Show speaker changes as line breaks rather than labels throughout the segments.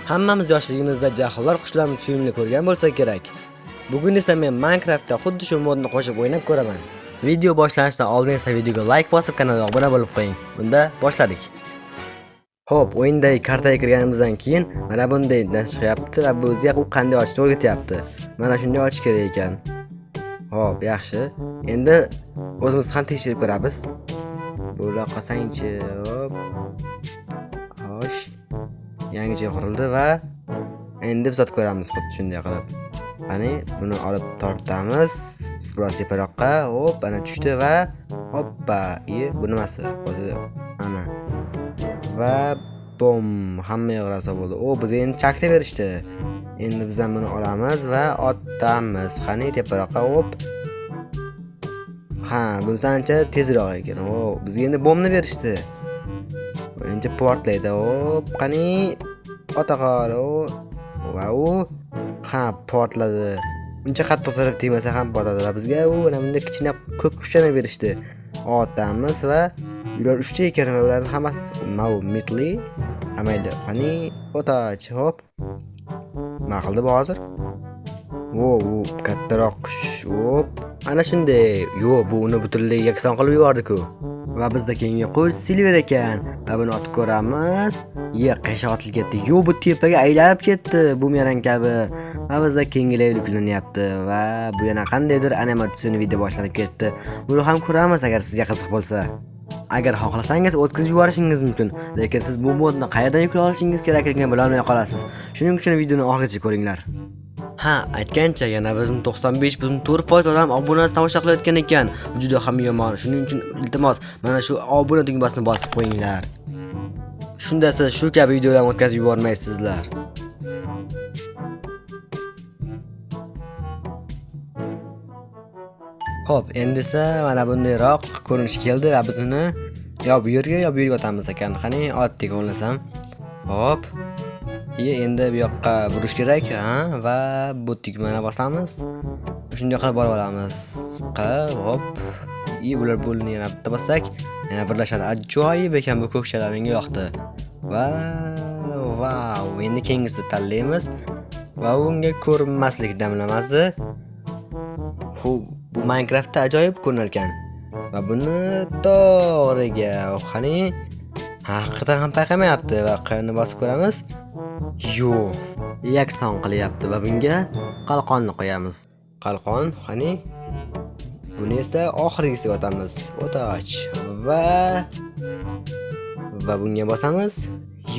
Hammamiz yoshligimizda Jahllar qushlarni filmini ko'rgan bo'lsa kerak. Bugun esa men Minecraftda xuddi shu modni qo'shib o'ynab ko'raman. Video boshlanishidan oldin esa videoga like bosib kanalga obuna bo'lib qo'ying. Unda boshladik. Xo'p, o'yindagi kartaga kirganimizdan keyin mana bunday narsa chiqyapti va bizga u qanday ochishni o'rgatyapti. Mana shunday ochish kerak ekan. Xo'p, yaxshi. Endi o'zimiz ham tekshirib ko'ramiz. Bo'la qolsangchi, hop. Xo'sh. Yangi joy qurildi va endi biz otib ko'ramiz xuddi shunday qilib. Qani, buni olib tortamiz biroz teparoqqa. Hop, ana tushdi va hoppa, iye, bu nimasi? O'zi ana. Va bom, hamma yoq raso bo'ldi. O, bizga endi chakta berishdi. Endi biz ham buni olamiz va otamiz. Qani teparoqqa, hop. Ha, bunisi ancha tezroq ekan. O, bizga endi bomni berishdi. Birinchi portlaydi. Hop, qani ota qol. O, va u ha, portladi. Uncha qattiq zarb tegmasa ham portladi va bizga u mana bunday kichkina ko'k qushchani berishdi. Otamiz va ular uchta ekan va ularning hammasi mau metli. Ha, mayli. Qani otach, hop. Nima qildi bu hozir? O, u kattaroq qush. Hop. Ana shunday. Yo'q, bu uni butunlay yakson qilib yubordi-ku. Va bizda keyingi qush silver ekan. Va buni otib ko'ramiz. Ye, qisha otilib ketdi. Yo'q, bu tepaga aylanib ketdi, bumerang kabi. Va bizda keyingi level yuklanyapti va bu yana qandaydir animatsion video boshlanib ketdi. Buni ham ko'ramiz agar sizga qiziq bo'lsa. Agar xohlasangiz o'tkazib yuborishingiz mumkin, lekin siz bu modni qayerdan yuklay olishingiz kerakligini bila olmay qolasiz. Shuning uchun videoni oxirigacha ko'ringlar. Ha, aytgancha yana bizni 95.4% odam obunasi tomosha qilayotgan ekan. Bu juda ham yomon. Shuning uchun iltimos, mana shu obuna tugmasini bosib qo'yinglar. Shunda siz shu kabi videolarni o'tkazib yubormaysizlar. Xo'p, endi esa mana bundayroq ko'rinish keldi va biz uni yo bu yerga yo bu yerga otamiz ekan. Qani, oddiy o'ylasam. Hop. Iye, endi bu yoqqa burish kerak, ha, va bu tugmani bosamiz. Shunday qilib borib olamiz. Hop. Iye, bular bo'lini yana bitta bossak, yana birlashadi. Ajoyib ekan bu ko'kchalar, menga yoqdi. Va vau, endi keyingisini tanlaymiz va unga ko'rinmaslik damlamasi. Xo'p, bu Minecraftda ajoyib ko'rinar ekan. Va buni to'g'riga, qani, haqiqatan ham payqamayapti va qayerni bosib ko'ramiz. Yo'q, yakson qilyapti va bunga qalqonni qo'yamiz. Qalqon, qani, buni esa oxirgisiga otamiz. O'tach va bunga bosamiz.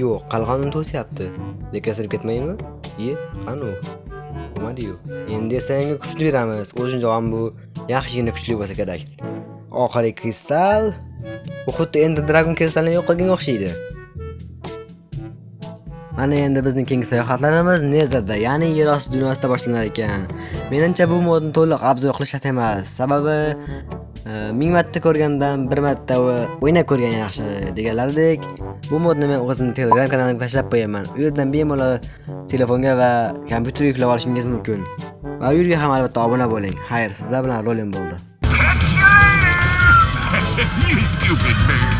Yo'q, qalqonni to'syapti. Lekin sinib ketmaymi? Iye, qani u? Bo'lmadi-yu. Endi esa yangi kuchli beramiz. O'zincha ham bu yaxshigina kuchli bo'lsa kerak. Oxirgi kristal. U xuddi endi dragon kristalini yo'q qilganga o'xshaydi. Mana endi bizning keyingi sayohatlarimiz Nezerda, ya'ni yer osti dunyosida boshlanar ekan. Menimcha bu modni to'liq obzor qilish shart emas. Sababi 1000 marta ko'rgandan 1 marta o'ynab ko'rgan yaxshi deganlaridek, bu modni men o'zimning Telegram kanalimga tashlab qo'yaman. U yerdan bemalol telefonga va kompyuterga yuklab olishingiz mumkin. Va u yerga ham albatta obuna bo'ling. Xayr, sizlar bilan Rolin bo'ldi.
You stupid bird.